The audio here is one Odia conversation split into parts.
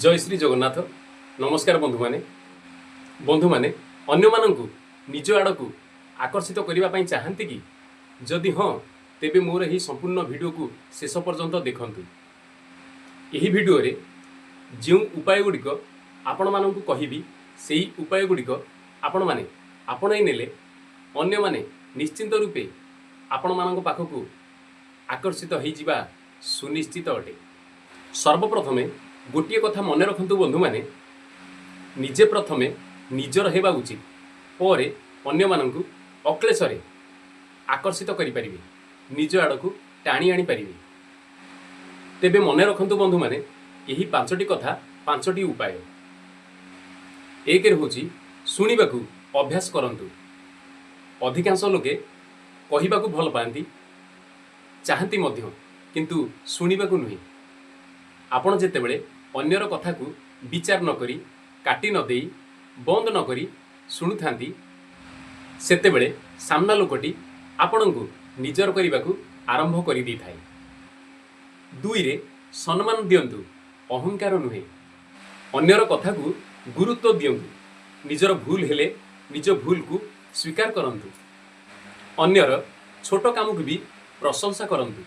ଜୟ ଶ୍ରୀ ଜଗନ୍ନାଥ। ନମସ୍କାର ବନ୍ଧୁମାନେ। ବନ୍ଧୁମାନେ, ଅନ୍ୟମାନଙ୍କୁ ନିଜ ଆଡ଼କୁ ଆକର୍ଷିତ କରିବା ପାଇଁ ଚାହାନ୍ତି କି? ଯଦି ହଁ, ତେବେ ମୋର ଏହି ସମ୍ପୂର୍ଣ୍ଣ ଭିଡ଼ିଓକୁ ଶେଷ ପର୍ଯ୍ୟନ୍ତ ଦେଖନ୍ତୁ। ଏହି ଭିଡ଼ିଓରେ ଯେଉଁ ଉପାୟ ଗୁଡ଼ିକ ଆପଣମାନଙ୍କୁ କହିବି, ସେହି ଉପାୟ ଗୁଡ଼ିକ ଆପଣମାନେ ଆପଣେଇ ନେଲେ ଅନ୍ୟମାନେ ନିଶ୍ଚିନ୍ତ ରୂପେ ଆପଣମାନଙ୍କ ପାଖକୁ ଆକର୍ଷିତ ହୋଇଯିବା ସୁନିଶ୍ଚିତ ଅଟେ। ସର୍ବପ୍ରଥମେ ଗୋଟିଏ କଥା ମନେ ରଖନ୍ତୁ ବନ୍ଧୁମାନେ, ନିଜେ ପ୍ରଥମେ ନିଜର ହେବା ଉଚିତ, ପରେ ଅନ୍ୟମାନଙ୍କୁ ଅକ୍ଳେଶରେ ଆକର୍ଷିତ କରିପାରିବେ, ନିଜ ଆଡ଼କୁ ଟାଣି ଆଣିପାରିବେ। ତେବେ ମନେ ରଖନ୍ତୁ ବନ୍ଧୁମାନେ, ଏହି ପାଞ୍ଚଟି କଥା, ପାଞ୍ଚଟି ଉପାୟ। ଏକରେ ହେଉଛି, ଶୁଣିବାକୁ ଅଭ୍ୟାସ କରନ୍ତୁ। ଅଧିକାଂଶ ଲୋକେ କହିବାକୁ ଭଲ ପାଆନ୍ତି, ଚାହାନ୍ତି ମଧ୍ୟ, କିନ୍ତୁ ଶୁଣିବାକୁ ନୁହେଁ। ଆପଣ ଯେତେବେଳେ ଅନ୍ୟର କଥାକୁ ବିଚାର ନ କରି, କାଟି ନ ଦେଇ, ବନ୍ଦ ନ କରି ଶୁଣୁଥାନ୍ତି, ସେତେବେଳେ ସାମ୍ନା ଲୋକଟି ଆପଣଙ୍କୁ ନିଜର କରିବାକୁ ଆରମ୍ଭ କରିଦେଇଥାଏ। ଦୁଇରେ, ସମ୍ମାନ ଦିଅନ୍ତୁ, ଅହଙ୍କାର ନୁହେଁ। ଅନ୍ୟର କଥାକୁ ଗୁରୁତ୍ୱ ଦିଅନ୍ତୁ। ନିଜର ଭୁଲ ହେଲେ ନିଜ ଭୁଲକୁ ସ୍ୱୀକାର କରନ୍ତୁ। ଅନ୍ୟର ଛୋଟ କାମକୁ ବି ପ୍ରଶଂସା କରନ୍ତୁ।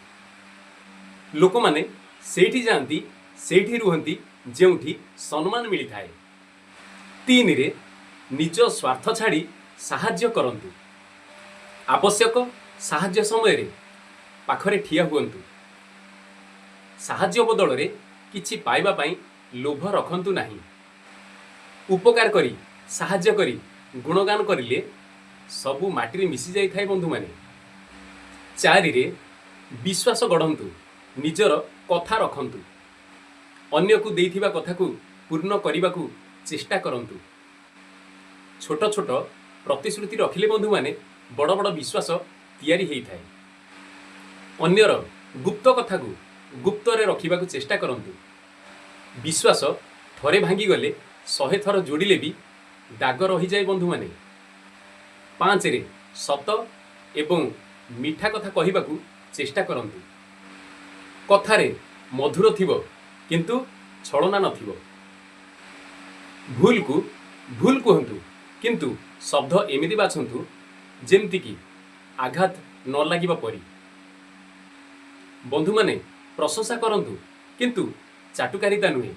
ଲୋକମାନେ ସେଇଠି ଯାଆନ୍ତି, ସେଇଠି ରୁହନ୍ତି, ଯେଉଁଠି ସମ୍ମାନ ମିଳିଥାଏ। ତିନିରେ, ନିଜ ସ୍ୱାର୍ଥ ଛାଡ଼ି ସାହାଯ୍ୟ କରନ୍ତୁ। ଆବଶ୍ୟକ ସାହାଯ୍ୟ ସମୟରେ ପାଖରେ ଠିଆ ହୁଅନ୍ତୁ। ସାହାଯ୍ୟ ବଦଳରେ କିଛି ପାଇବା ପାଇଁ ଲୋଭ ରଖନ୍ତୁ ନାହିଁ। ଉପକାର କରି, ସାହାଯ୍ୟ କରି ଗୁଣଗାନ କରିଲେ ସବୁ ମାଟିରେ ମିଶି ଯାଇଥାଏ ବନ୍ଧୁମାନେ। ଚାରିରେ, ବିଶ୍ୱାସ ଗଢ଼ନ୍ତୁ, ନିଜର କଥା ରଖନ୍ତୁ। ଅନ୍ୟକୁ ଦେଇଥିବା କଥାକୁ ପୂର୍ଣ୍ଣ କରିବାକୁ ଚେଷ୍ଟା କରନ୍ତୁ। ଛୋଟ ଛୋଟ ପ୍ରତିଶ୍ରୁତି ରଖିଲେ ବନ୍ଧୁମାନେ, ବଡ଼ ବଡ଼ ବିଶ୍ୱାସ ତିଆରି ହେଇଥାଏ। ଅନ୍ୟର ଗୁପ୍ତ କଥାକୁ ଗୁପ୍ତରେ ରଖିବାକୁ ଚେଷ୍ଟା କରନ୍ତୁ। ବିଶ୍ୱାସ ଥରେ ଭାଙ୍ଗିଗଲେ 100 ଥର ଯୋଡ଼ିଲେ ବି ଦାଗ ରହିଯାଏ ବନ୍ଧୁମାନେ। ପାଞ୍ଚରେ, ସତ ଏବଂ ମିଠା କଥା କହିବାକୁ ଚେଷ୍ଟା କରନ୍ତୁ। କଥାରେ ମଧୁର ଥିବ, କିନ୍ତୁ ଛଳନା ନଥିବ। ଭୁଲକୁ ଭୁଲ କୁହନ୍ତୁ, କିନ୍ତୁ ଶବ୍ଦ ଏମିତି ବାଛନ୍ତୁ ଯେମିତିକି ଆଘାତ ନ ଲାଗିବା ପରି। ବନ୍ଧୁମାନେ, ପ୍ରଶଂସା କରନ୍ତୁ, କିନ୍ତୁ ଚାଟୁକାରିତା ନୁହେଁ।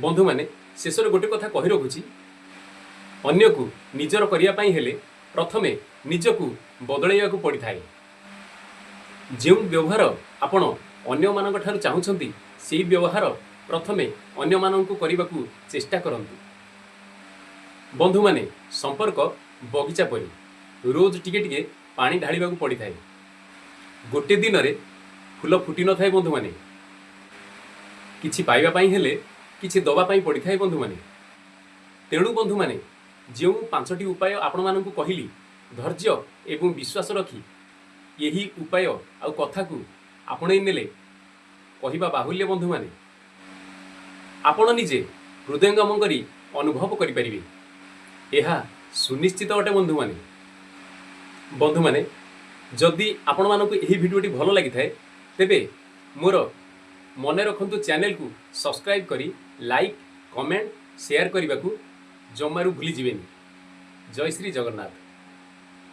ବନ୍ଧୁମାନେ, ଶେଷରେ ଗୋଟେ କଥା କହି ରଖୁଛି, ଅନ୍ୟକୁ ନିଜର କରିବା ପାଇଁ ହେଲେ ପ୍ରଥମେ ନିଜକୁ ବଦଳାଇବାକୁ ପଡ଼ିଥାଏ। ଯେଉଁ ବ୍ୟବହାର ଆପଣ ଅନ୍ୟମାନଙ୍କ ଠାରୁ ଚାହୁଁଛନ୍ତି, ସେଇ ବ୍ୟବହାର ପ୍ରଥମେ ଅନ୍ୟମାନଙ୍କୁ କରିବାକୁ ଚେଷ୍ଟା କରନ୍ତୁ। ବନ୍ଧୁମାନେ, ସମ୍ପର୍କ ବଗିଚା ପରି, ରୋଜ ଟିକେ ଟିକେ ପାଣି ଢାଳିବାକୁ ପଡ଼ିଥାଏ। ଗୋଟେ ଦିନରେ ଫୁଲ ଫୁଟି ନଥାଏ ବନ୍ଧୁମାନେ। କିଛି ପାଇବା ପାଇଁ ହେଲେ କିଛି ଦେବା ପାଇଁ ପଡ଼ିଥାଏ ବନ୍ଧୁମାନେ। ତେଣୁ ବନ୍ଧୁମାନେ, ଯେଉଁ ପାଞ୍ଚଟି ଉପାୟ ଆପଣମାନଙ୍କୁ କହିଲି, ଧୈର୍ଯ୍ୟ ଏବଂ ବିଶ୍ୱାସ ରଖି ଏହି ଉପାୟ ଆଉ କଥାକୁ ଆପଣେଇ ନେଲେ, କହିବା ବାହୁଲ୍ୟ ବନ୍ଧୁମାନେ, ଆପଣ ନିଜେ ହୃଦୟଙ୍ଗମ କରି ଅନୁଭବ କରିପାରିବେ। ଏହା ସୁନିଶ୍ଚିତ ଅଟେ ବନ୍ଧୁମାନେ। ବନ୍ଧୁମାନେ, ଯଦି ଆପଣମାନଙ୍କୁ ଏହି ଭିଡ଼ିଓଟି ଭଲ ଲାଗିଥାଏ, ତେବେ ମୋର ମନେ ରଖନ୍ତୁ ଚ୍ୟାନେଲକୁ ସବସ୍କ୍ରାଇବ୍ କରି ଲାଇକ୍, କମେଣ୍ଟ, ସେୟାର କରିବାକୁ ଜମାରୁ ଭୁଲିଯିବେନି। ଜୟ ଶ୍ରୀ ଜଗନ୍ନାଥ।